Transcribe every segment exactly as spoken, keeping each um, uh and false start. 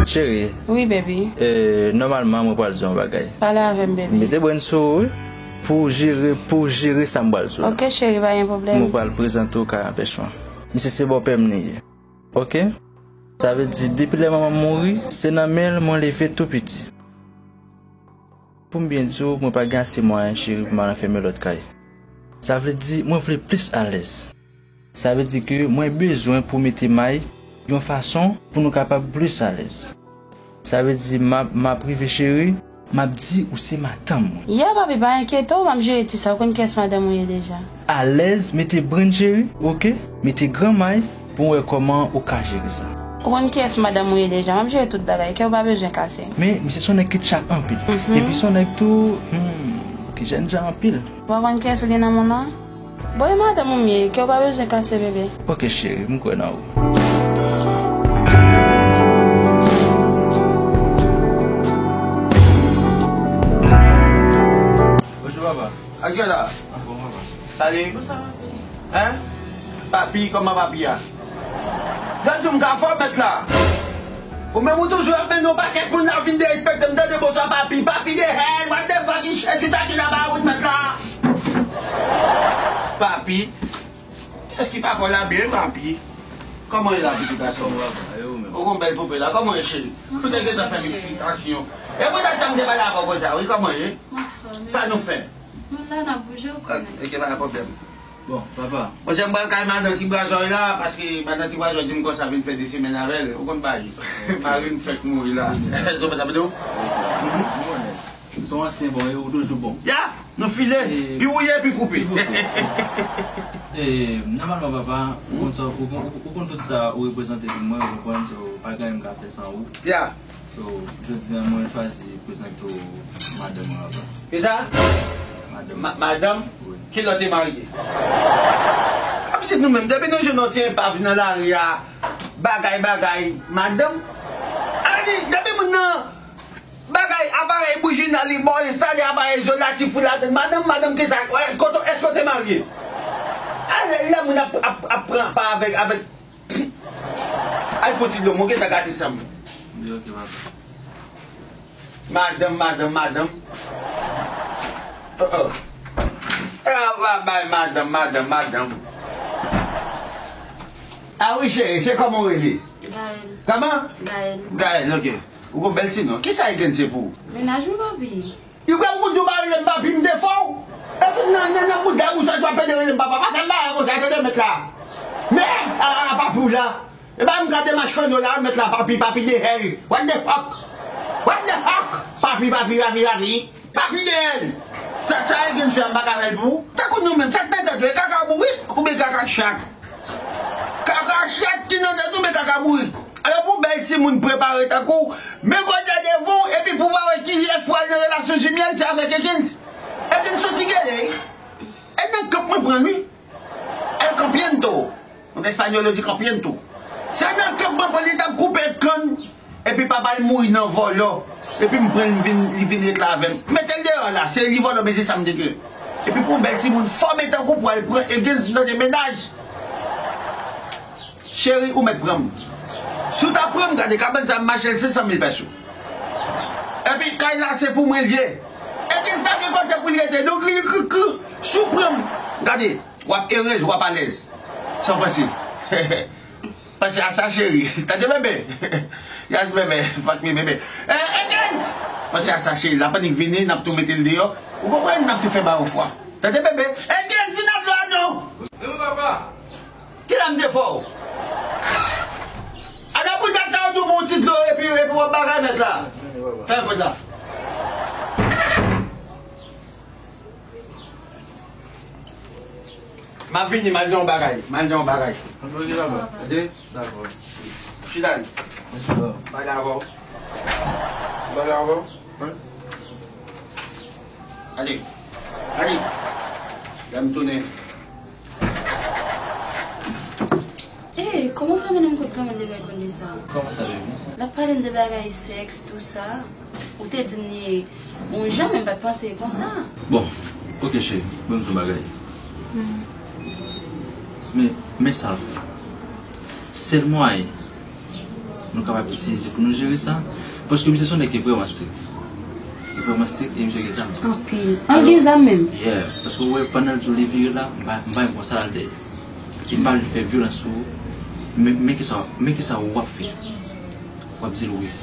Cheri, wi, baby. E, nòmalman, mwen pral di yon bagay. Pale avè m, baby. Mete brenn sou ou, wi. Pou jere, pou jere sa m pral di w la. Ok, cheri, pa gen pwoblèm. Mwen pral prezante w kay anpèchman. Misye se bòpè m li ye. Ok? Sa vle di, depi lè manman m mouri, se nan men l mwen leve tou piti. Pou m byen di w, mwen pa gen ase mwayen, cheri, pou m al anfèmen lòt kay. Sa vle di, mwen vle plis alèz. Sa vle di ke mwen bezwen pou mete may yon fason pou nou kapab plis alèz. Sa vle di, m ap, m ap rive, cheri, m ap di ou se madanm mwen. Ya, papi, pa enkyete w, m ap jere ti sa. Ou konn kiyès madanm ou ye deja. Alèz, mete brenn, cheri, ok? Mete gran may pou m wè kòman ou ka jere sa. Ou konn kiyès madanm ou ye deja, m ap jere tout bagay, kè w pa bezwen kase. Men, misye se yon nèg ki tchak anpil. Mhm. Epi se yon nèg tou, hmm, ki jènjan anpil. Ou pa konn kiyès ou gen nan mond lan? Bon, e madanm ou m ye, kè w pa bezwen kase, bebe. Ok, cheri, m kwè nan ou. Bonjou, papa. Ak yo la? Anfòm, papa. Salut. Bonswa, papi. Hein? Papi, kòman papi a? Yo di m ka fò mèt la. Ou menm ou toujou ap mennen yon pakèt moun ap vin derespekte m, tande, bonswa papi, papi de hell, what the fuck is shit you talking about, mèt la? Papi, kiyès ki pa kò la byen, papi? Kòman ye la, pitit gason? Ou gon bèl poupe la, kòman ye, cheri? Ou te gentan fè m eksitasyon. E pou dat tan m te pale avè w konsa, wi, kòman ye? Sa nou fè? Nou la, n ap bouje, ou konnen. Ok, pa gen pwoblèm. Bon, papa. Monchè, m pral kay madan Ti Brazòy la, paske madan Ti Brazòy di m konsa vin fè de semèn avè l. Ou konn bagay. Mari m fèk mouri la. Ou konn sa m di w? Mhm. Se yon ansyen bon, e ou toujou bon. Ya, nou file. E pi wouye, pi koupe. Pi koupe. E, nòmalman, papa, ou konn sa, ou konn, ou konn tout sa ou reprezante pou mwen, ou konprann, so, pa gen anyen m ka fè san ou. Ya. So, jodi a, mwen chwazi prezante w madanm mwen, papa. Kisa? Madanm. Ma-, madanm? Wi. Kilè w te marye? Kòmsi nou menm, depi nou jwenn yon ti enpav nan lari a, bagay, bagay, madanm? Ani, depi moun nan, bagay, aparèy bouji nan li, bon, li enstale aparèy izolatif ou ladann, madanm, madanm, kisa? Wè, kote, èske w te marye? A, lè, lè moun ap, ap, ap pran pa avèk, avèk Al pran ti dlo, mwen gentan gate san m. Li ok, papa. Madanm, madanm, madanm. Oh, oh. Ah, babay, madanm, madanm, madanm. Ah wi, cheri, se kòman w rele? Gaël. Kòman? Gaël. Gaël, ok. Ou gon bèl ti non. Kisa Egens ye pou ou? Mennaj mwen, papi. Li kwè m konn di w pa rele m papi, m defò w. Epi nan, nan, nan bouda m ou sot w ap pede rele m papa. Pa fè m bagay konsa, tande mèt la. Mèd! A, a, a, papi w la. E pa m gade machwè nou la, mèt la, papi, papi de hell. What the fuck? What the fuck? Papi, papi, papi, papi. Papi de hell. Sa, sa e gen fè m pa ka fè l pou ou. Tankou nou menm, sa k nan tèt ou, e kaka bourik oubyen kaka chat? Kaka chat ki nan tèt ou, men kaka bourik. Alò pou bèl timoun prepare tankou w, men gòdè devan w, epi pou w pa wè kiyès pral nan relasyon jimyèl, se avèk Egens. Egens soti gele. E nan kanp mwen pran l, wi. El campiento. An espanyòl, yo di campiento. Se nan kanp mwen pran l, li t ap koupe kann. Epi papa l mouri nan vòlò. Epi m pran l, m vin, li vin ret la avè m. Mete l deyò la, se li vòlò, men se sa m te gen. Epi pou yon bèl timoun fòme tankou w pral pran Egens nan de mennaj. Cheri, ou mèt pran m. Si w ta pran m, gade, kabann sa m mache l senk san mil pèso. Epi kay la se pou mwen l ye. Egens pa gen kote pou l rete, non, kri, kri, kri. Si w pran m, gade, w ap erez, w ap alèz. Sa w panse? Panse a sa, cheri. Tande, bebe. Yas, bebe. Fuck me, bebe. Eh, Egens! Panse a sa, cheri. L ap annik vini, n ap tou mete l deyò. Ou konprann? N ap tou fè ba yon fwa. Tande, bebe. Egens, vin avè w non! Wi, papa. Kilè m te fè w? Ala pou dat sa, w di w bon ti dlo, epi, epi w ap bagay mèt la. Fè pòt la. M ap vini, m al di yon bagay. M al di yon bagay. Tande? Dakò. Chita li. Mèsi, baba. Bagay avè w. Bagay avè w. Wi. Ale. Ale. Lè m tounen. Ey, kòman w fè mennen m kot granmoun depi l konn de sa? Kòman sa, baby? L ap pale m de bagay sèks, tou sa. Ou te di m li yon jan, men m pa t panse konsa. Bon, ok, cheri, ban m di w yon bagay. Hmm. Men, men sa l fè. Sèl mwayen Nou kapab itilize pou nou jere sa. Paske misye se yon nèg ki vrèman strik. Li vrèman strik e misye gen zam tou. Anpil. An gen zam menm? Yeah. Paske ou wè pandan l di w li vire la, m pa, m pa menm konsa l dèyè. E m pa vle fè vyolans sou ou. Men, men kisa, men kisa w ap fè? W ap di l wi.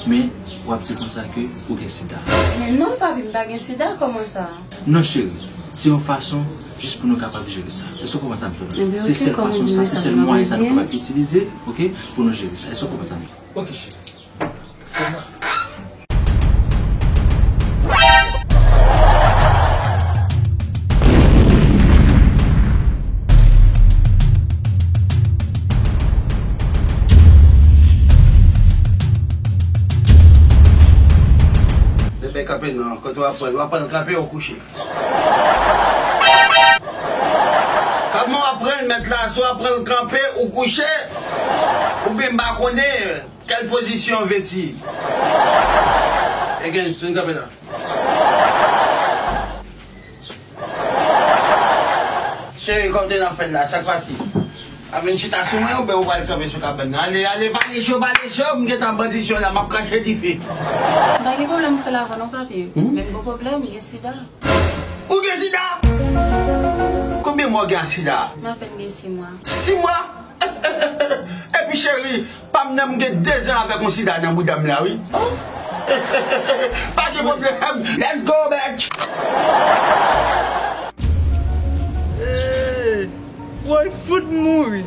Men, w ap di l konsa ke ou gen sida. Men non, papi, m pa gen sida, kòman sa? Non, cheri. Se yon fason jis pou nou kapab jere sa. Èske w konprann sa m sot di? Se sèl fason sa, se sèl mwayen sa nou kapab itilize, oke, pou nou jere sa. Èske w konprann sa m di? Oke, cheri. Se mwen. Bebe, kanpe non, kote w ap pran l? W ap pran l kanpe ou kouche? Kòman w ap pran l, mèt la? Si w ap pran l kanpe ou kouche, oubyen m pa konnen kèl pozisyon w vle ti. Again, vin kanpe la. Cheri, kòm te nan fèt la, sa k pase? A vin chita sou mwen, oubyen ou pral kanpe sou kabann nan? Ale, ale, pale cho, pale cho, m gentan bandi cho la, m ap krache dife. M pa gen pwoblèm pou fè l avè w non, papi. Hmm? Men m gen pwoblèm, m gen sida. Ou gen sida? Konbyen mwa w gen ak sida? M apèn gen sis mwa. Sis mwa? Epi cheri, pa m nan m gen de zan avèk yon sida nan bouda m la, wi. Pa gen pwoblèm. Let's go, bitch! Hey, woy, fout mouri.